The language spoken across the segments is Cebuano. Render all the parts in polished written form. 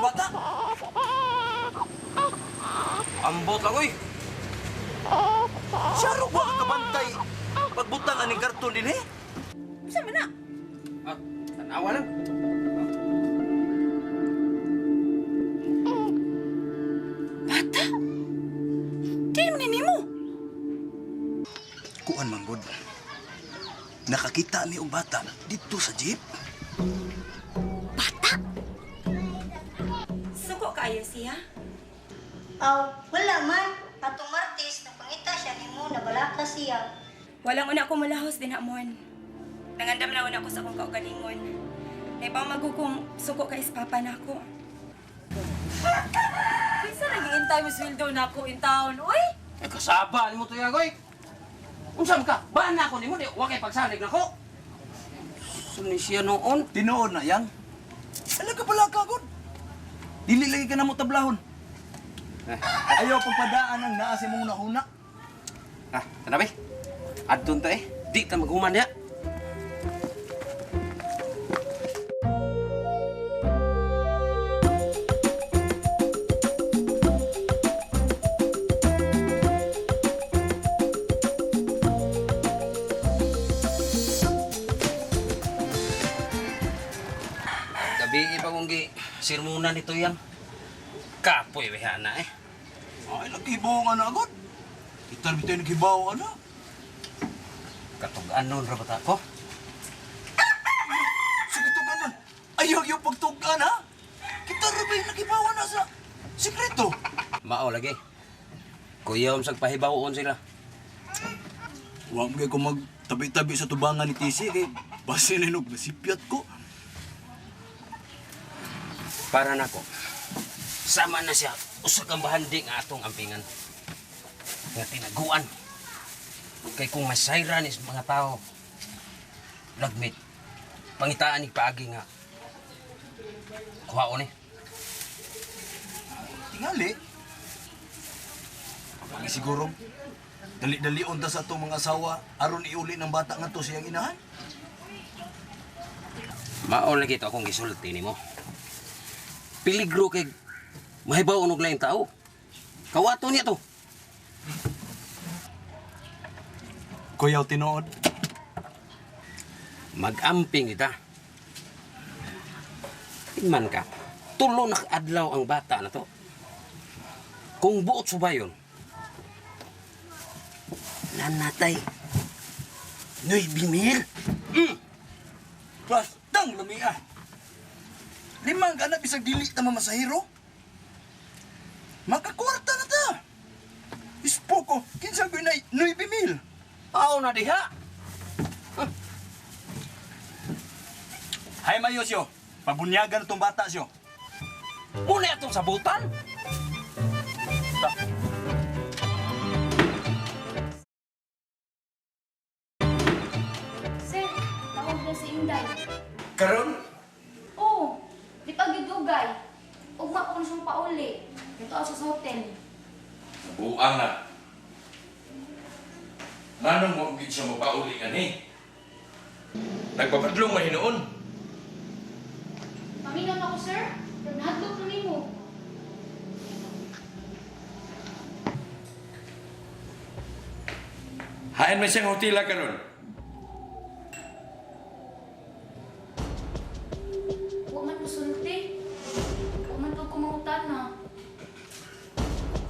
itong bata? Ambot lang, oy. Siyaro ba ka kabantay? Pagbutang aning karton din eh? Unsa man na? Ah, tanawa lang. Bata? Di man ni nimo. Kuan man gud. Nakakita mi og bata dito sa jeep. Bata? Suko kaayo siya. Aw, wala man. Atong Martes, napangita siya nimo, nabalaka siya. Walang una ko malahos din hamon. Nangandam na una ko sa akong kaugalingon. Naipamago kong suko kay papa na ako. Kinsa nag-iintay mo sweldo na ako in town, uy? Eh, kasaba nimo to yagoy. Unsa man ka? Baan na ako nimo di wa kay pagsalig nako. Suni siya noon. Tinuod na yang. Ala ka pala ka gud. Dili lagi ka na mo tablahon. Eh. Ayaw pagpadaan ang naa sa imong nahuna. Ah, tanabi. Adton ta eh. Di ta maghuman diha. Gabi pa kong gi sermonan nito yang. Kapoy wehana eh. Ay, naghibaw nga na agad. Itar bitaw naghibaw ana. Katug-anon ra ba ta ko? Sa katuganan. Ayaw yung pagtugan ha. Kita ra ba yung naghibaw na sa sikreto? Mao lagi. Kuya sag pahibawoon sila. Wa mo ko magtabi-tabi sa tubangan ni Tisi kay basin na nog nasipyat ko. Para nako. Sama na siya usa ka bahandi nga atong ampingan. Nga tinaguan. Kay kung masayra ni sa mga tao, lagmit. Pangitaan ni paagi nga kuhaon ni. Tingali. Pagi siguro dali-dalion ta sa atong mga asawa aron iuli ng bata ngadto sa iyang inahan. Mao lagi to akong gisulti nimo. Peligro kay mahibaw og laing tao. Kawato niya to. Kuyaw tinuod. Mag-amping kita. Tingman ka, tulo na adlaw ang bata na to. Kung buot subayon, nanatay, 9,000. Plastang lamia. Limang ka na bisag dili ta mamasahero. Makakwarta na ta. Ispoko, kinsa ko inay 9,000. Aw na diha. Hay mayo siyo. Pabunyagan tong bata siyo. Muna atong sabutan. Ta. Sir, tawag na si Inday. Karon, Oo, di pa gidugay. Ugma ko na siyang pauli. Ito asa sa hotel. buang na. Nganong mo gid siya mapauli ani? Nagpapadlong man hinuon. Paminaw na ko, sir. Pero nahadlok na nimo. Hain man siyang hotela karon. Wa man musulti. Wa man kag kumangutan na.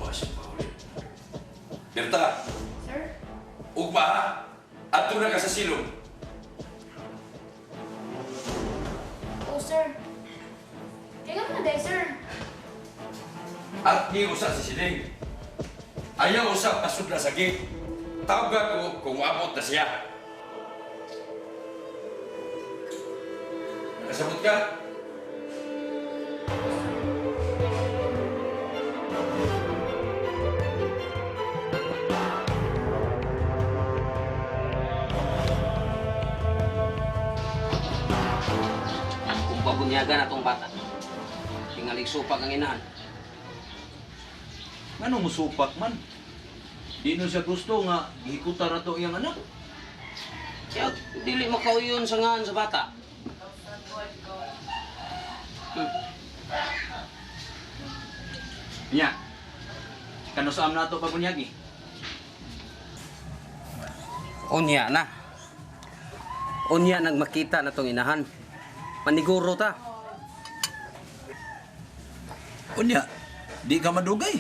Wa siya pauli. Berta, Sir? ugma ha. Adto na ka sa silong. Oo, sir. Kaya nga na, day, sir. At ni usa si siling. Ayaw usa pasudla sa gate. Tawag ko kung moabot na siya. Nakasabot ka? Kung pabunyagan atong bata, tingalig supak ang inahan. Ngano musupak man? Di no siya gusto nga gihikutan na to iyang anak. Kaya dili makauyon sa ngaan sa bata. Nya. Kanusam na to pabunyagi. Unya na. Unya nang makita na tong inahan. Maniguro ta. Unya, di ka madugay.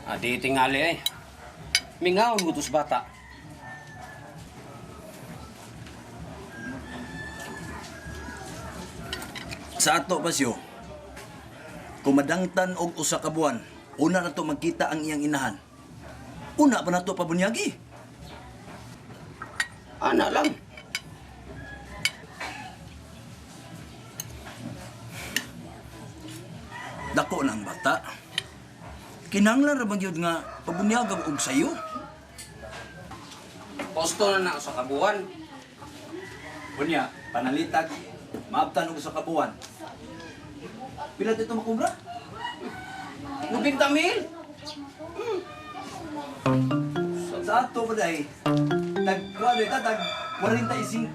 Ah, di tingali eh. Mingawon ko to sa bata. Sa ato pasyo, kumadangtan og usa ka buwan, una na to magkita ang iyang inahan. Una pa na to pabunyagi. Ana lang. Dako na ang bata. Kinahanglan ra bang gyud nga pabunyagag og sayo? Posto na na sa kabuan. Unya, panalitag, maabtan og usa ka buwan. Pila dito makubra? 90 mil. Sa ato pa dahi, tag kuan ta tag 45.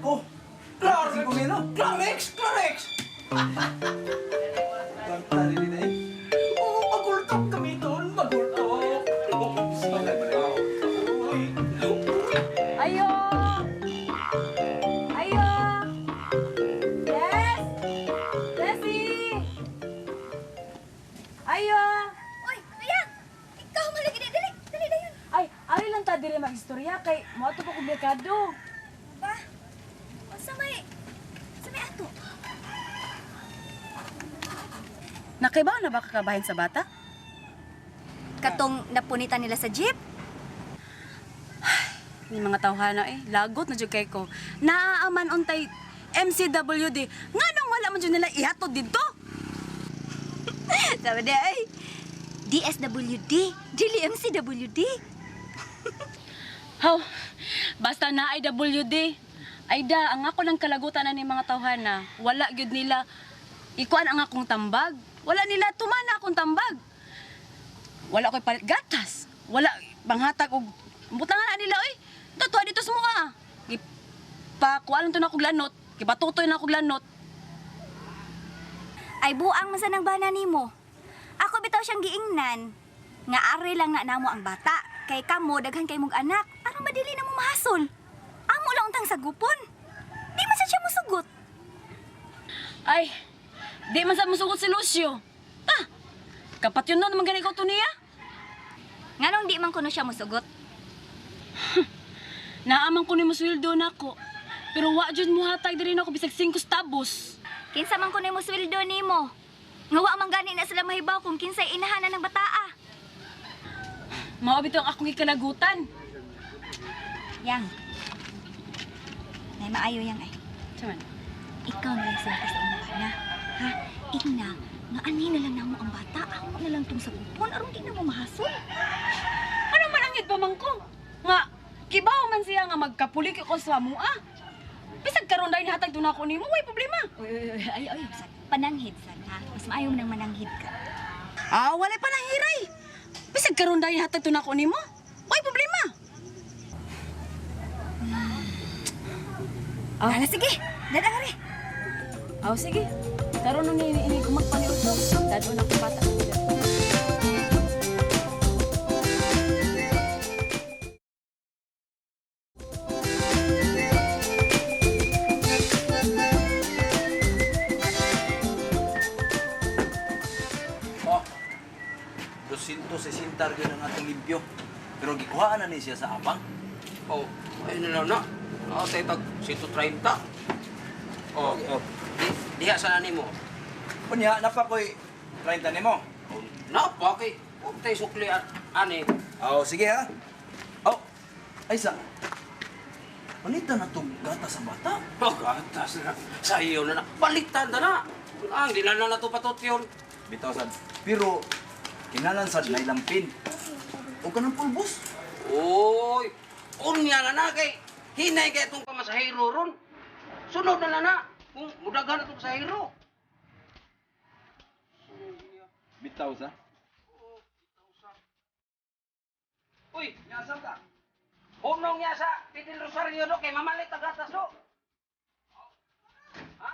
45 mil no? Clarex, Clarex. Kwarta rin dahi. Oo, magultok kami doon, magultok. Ayo! Ayo! Yes! Jessie! Ayo! Uy, ayan! Ikaw man lagi dali, dali dayon. Ay, ari lang ta diri magistorya kay moadto pa kog merkado. Pa. Unsa may sa may ato? Nakaibaw na ba kakabahin sa bata? Katong napunitan nila sa jeep? Ni mga tawhana eh, lagot na jud kay ko. Naaaman untay MCWD. Nganong wala man jud nila ihatod didto? Sabi di ay DSWD, dili MCWD. Haw, basta na ay WD. Ay da, ang ako ng kalagutan na ni mga tawhana, wala gyud nila ikuan ang akong tambag. Wala nila tumana akong tambag. Wala ko'y palit gatas. Wala panghatag og butangan na nila oy. Totoo dito sa mua. Gipakuan to na kog lanot, gipatutoy na kog lanot. Ay buang man sa nang bana nimo. Ako bitaw siyang giingnan. Nga ari lang na namo ang bata. Kay kamo daghan kay mong anak, aron madili na mo mahasol. Amo lang untang sagupon. Di man sa siya musugot. Ay, di man sa musugot si Lucio. Ah, kapat yun na naman gani ko to niya. Nganong di man kuno siya musugot? Naaman ko ni Muswildo nako. Pero wa jud mo hatag diri nako bisag 5 stabos. Kinsa man kuno mo sweldo nimo? Nga wa man gani na sila mahibaw kung kinsay inahanan ng bataa. Mao bitaw ang akong gikalagutan. Yang. Nay maayo yang ay. Chaman. Ikaw na lang sila sa imong bana. Ha? Ingna, nga ani na lang namo ang bata. Amo na lang tong sagupon aron di na mo mahasol. Ano man ang pa man ko? Nga kibaw man siya nga magkapulik ko sa mua. Bisag karon dahil hatag doon ako nimo, way problema. Uy, uy, uy, ay, ay, sad. Pananghid sad ha. Mas maayo nang mananghid ka. Ah, wala pa nang hiray. Bisag karon dahil hatag doon ako nimo, way problema. Ah. Ala, sige. Dadang ari. Aw, sige. Karon nung ini ini kumagpaniuto. Dadon ako bata. Oh, 260 gyud ang atong limpyo. Pero gikuhaan na ni siya sa apang. Oh, ayun na lang na. Oh, tayo tag 130. Oh, oh. Di, diha sa nani mo. Unya, napa ko'y 30 nimo. Oh, napa kay huwag tayo sukli at ani. Oh, sige ha. Oh, ay sa. Palitan na tong gata sa bata. Oh, gatas na. Sa iyo na na. Balitan na na. Ang di na na nato patot yun. Bitaw sad. Pero kinalan sad na ilampin. O kanang pulbos. Oy, unya na na kay hinay kay itong pamasahero ron. Sunod na na na. Kung mudagan na itong pasahero. Bitaw sa. Uy, Nyasam ka. hunong niya sa Titil Rosario do kay mamalit ang gatas do. Ha?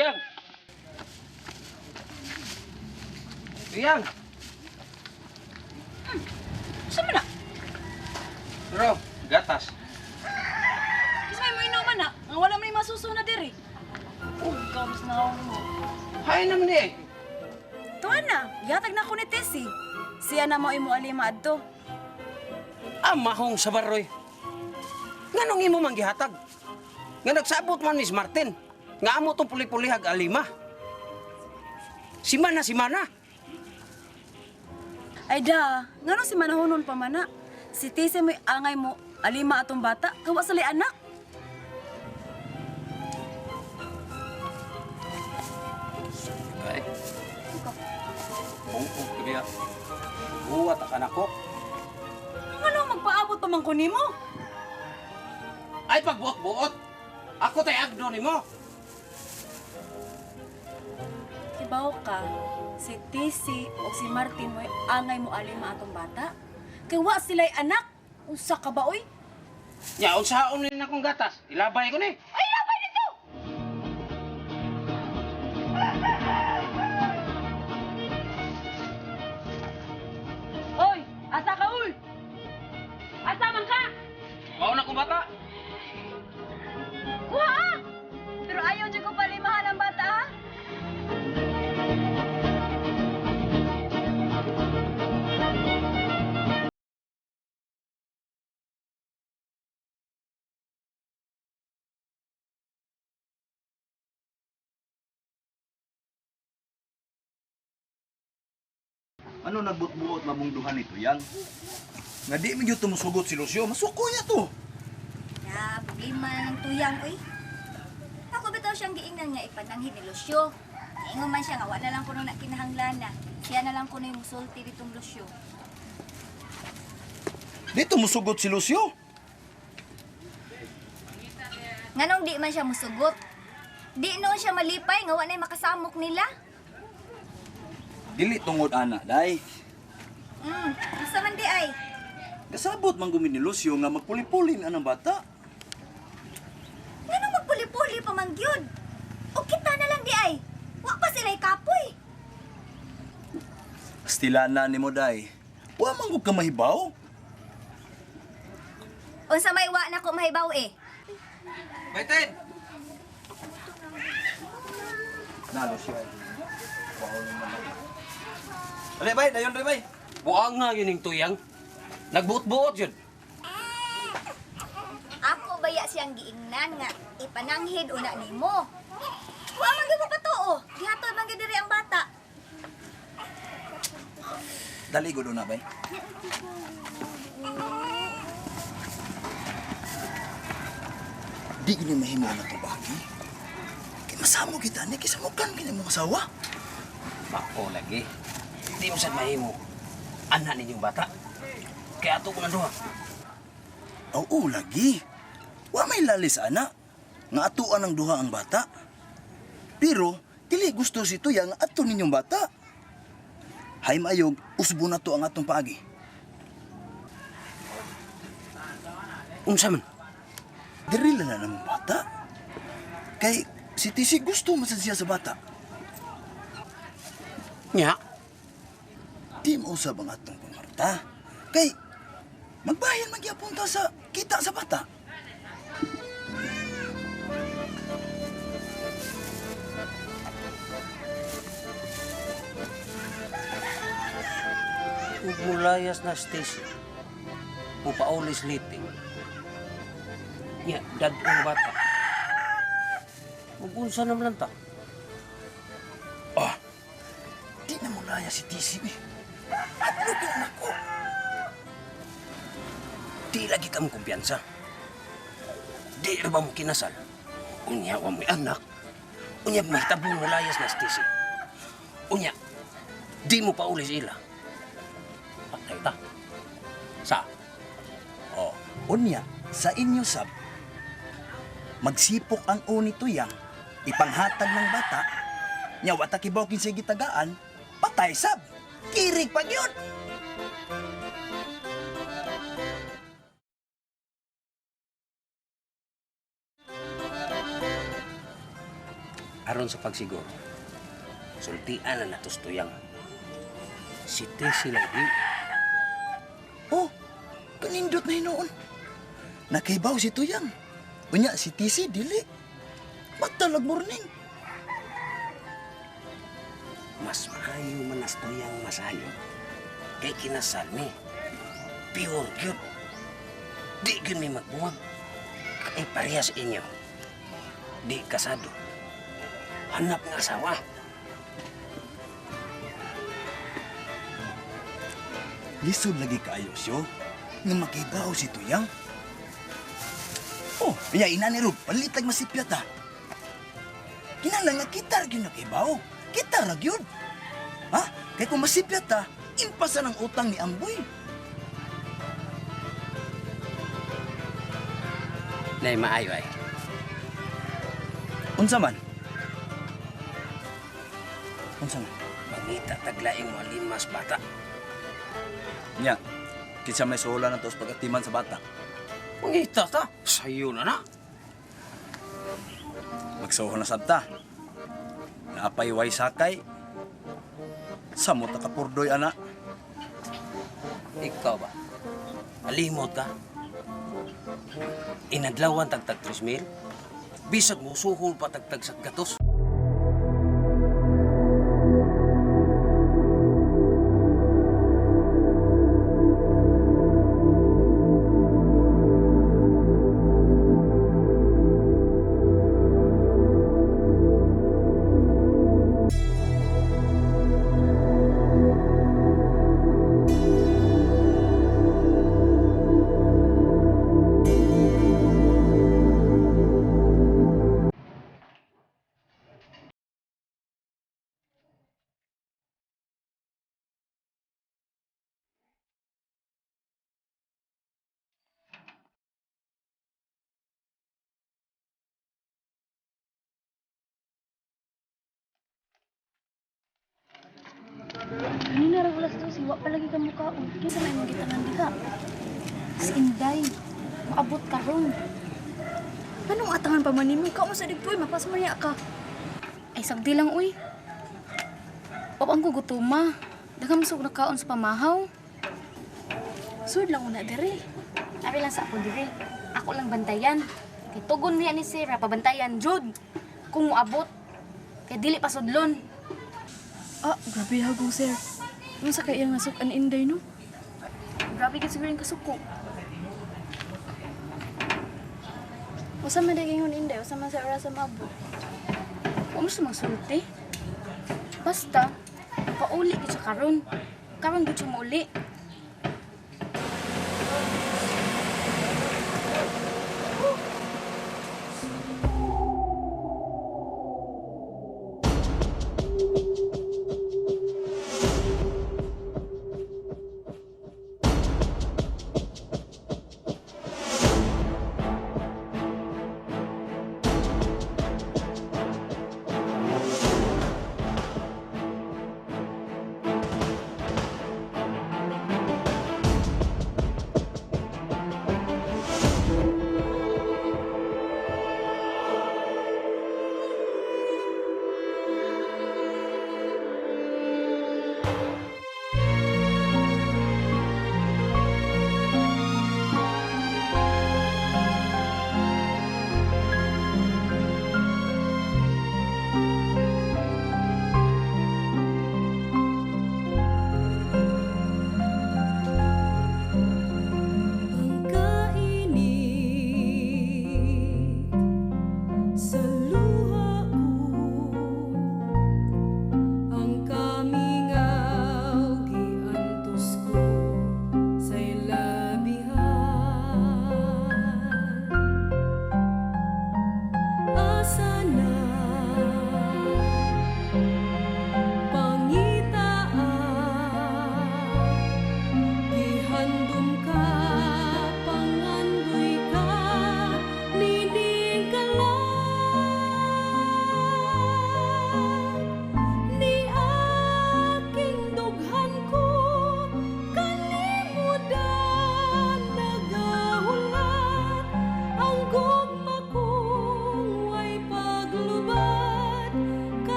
Tuyang! Tuyang! Sa man na? Bro, gatas. Kasi may mo inuman na. Nga wala man yung masuso na diri. Oh, gawas na ako mo. Hay naman eh. Tuan na, gihatag na ko ni Tessie. Siya na mo imo alima adto. Amahong sa baroy. Nganong imo man gihatag? Nga nagsabot man Miss Martin. Nga amo tong puli-pulihag alima. Simana, simana. Ay da, ngano si manahonon pa man na? Si Tessie mo'y angay mo alima atong bata, kawa sa anak. Ay. Bungkog ka biya. Buwat ka nako. Ngano magpaabot pa man ko nimo? Ay pagbuot-buot. Ako tay agdo nimo. Kibaw ka, si Tessie o si Martin mo'y angay mo alima atong bata. Kay wa sila'y anak. Unsa ka ba oy? Nya unsaon ni akong gatas? Ilabay ko ni. Ay, labay nito! Oy, asa ka uy? Asa man ka? Mao na kong bata. Kuha ah! Pero ayaw dyan ko palimahan ang bata ah. Ano nagbutbuot mamong duha nito yang? Nga di mi gyud tumusugot si Lucio, masuko niya to. Na, problema na ng tuyang, uy. Ako bitaw siyang giingnan nga ipananghid ni Lucio. Ingon man siya nga wala lang kuno na kinahanglan na. Siya na lang kuno yung musulti ditong Lucio. Di tumusugot si Lucio. Nganong di man siya musugot? Di noon siya malipay nga wa na'y makasamok nila. Dili tungod ana, day. Unsa man di ay? Kasabot man gumi ni Lucio nga magpuli-puli na ang bata. Nganong magpuli-puli pa man gyud? O kita na lang di ay. Wa pa sila'y kapoy. Stilana nimo day. Wa man gud ka mahibaw. Unsa may wa na ko mahibaw eh. Baitin. Na Lucio. Dali bay, dayon dali bay. Buang nga yun yung tuyang. Nagbuot-buot yun. Ako baya siyang giingnan nga ipananghid una nimo. Wa man gyud mo patuo. Gihatod man gyud diri ang bata. Dali gud na bay. Di gini mahimo na to bagi. Kay masamo kita ni kay samukan kini mong asawa. Mako lagi. Di mo sad mahimo. Anak ninyong bata. Kaya ato ko na duha. Oo lagi. Wa may lalis ana. Nga atuan ang duha ang bata. Pero dili gusto si Tuya nga ato ninyong bata. Hay maayog, usbo na to ang atong paagi. Unsa man? Diri lang na namang bata. Kay si Tisi gusto man sad siya sa bata. Nya. Di mausab ang atong pamarta. Kay magbayan magyapon ta sa kita sa bata. Ug mulayas na station. Upaulis liti. Nya, dadong bata. Ug unsa naman lang ta? Ah, di na mo laya si Tisi. Eh. Hadlok na nako. Di lagi ka mong kumpiyansa. Di ra ba mo kinasal? Unya, wa mo'y anak. Unya, mahitabong mulayas na station. Unya, di mo paulis ila. Patay ta. Sa? Oh, unya, sa inyo sab, magsipok ang uni tuyang, ipanghatag ng bata, nya wa ta kibaw kinsay gitagaan, patay sab. Kirig pa gyud. Aron sa pagsiguro, sultian na natos tuyang. Si Tessie lagi. Oh, kanindot na hinuon. Nakahibaw si Tuyang. Unya, si Tisi, dili. Matalag morning. Mas maayo man nas tuyang masayo. Kay kinasal mi. Pure gyud. Di gyud mi magbuwag. Kay parehas inyo. Di kasado. Hanap nga asawa. Lisod lagi kaayo siyo. Nga makibaw si Tuyang. Oh, iya ina ni Rub, palit lag masipyat ha. Kinahanglan nga kita ra gyud nakibaw. Kita ra gyud. Ha? Kay kung masipyat ta, impasa ng utang ni Amboy. Nay maayo ay. Unsa man? Unsa man? Mangita taglaing mo limas bata. Nya, kinsa may suhulan na to sa pagatiman sa bata. Mangita ta. Sayo na na. Magsuhol na sabta. Naapay way sakay. Samot na kapurdoy ana. Ikaw ba? Alimot ka? Inadlawan tagtag 3,000? Bisag mo suhol pa tagtag sa gatos. Kanina ra alas 12, wa pa lagi ka mukaon. Kinsa may imong gitangan diha? Si Inday, maabot karon. Anong atangan pa man nimo? Ikaw mo sa digpoy, mapas mo niya ka. Ay, sagdi lang, uy. Wapang ko gutuma. Daghang masug na kaon sa pamahaw. Sud lang una diri. Ari lang sa ako dire. Ako lang bantayan. Kay tugon niya ni Sarah, pabantayan, Jud. Kung moabot, kay dili pa sudlon. Ah, grabe hagong sir. Unsa kay iyang nasuk-an Inday no? Grabe ka siguro yung kasuko. Usa man daging Inday, usa man sa oras sa maabot. Huwag mo siya magsulti. Basta, pauli gid siya karon. Karon gid siya mauli.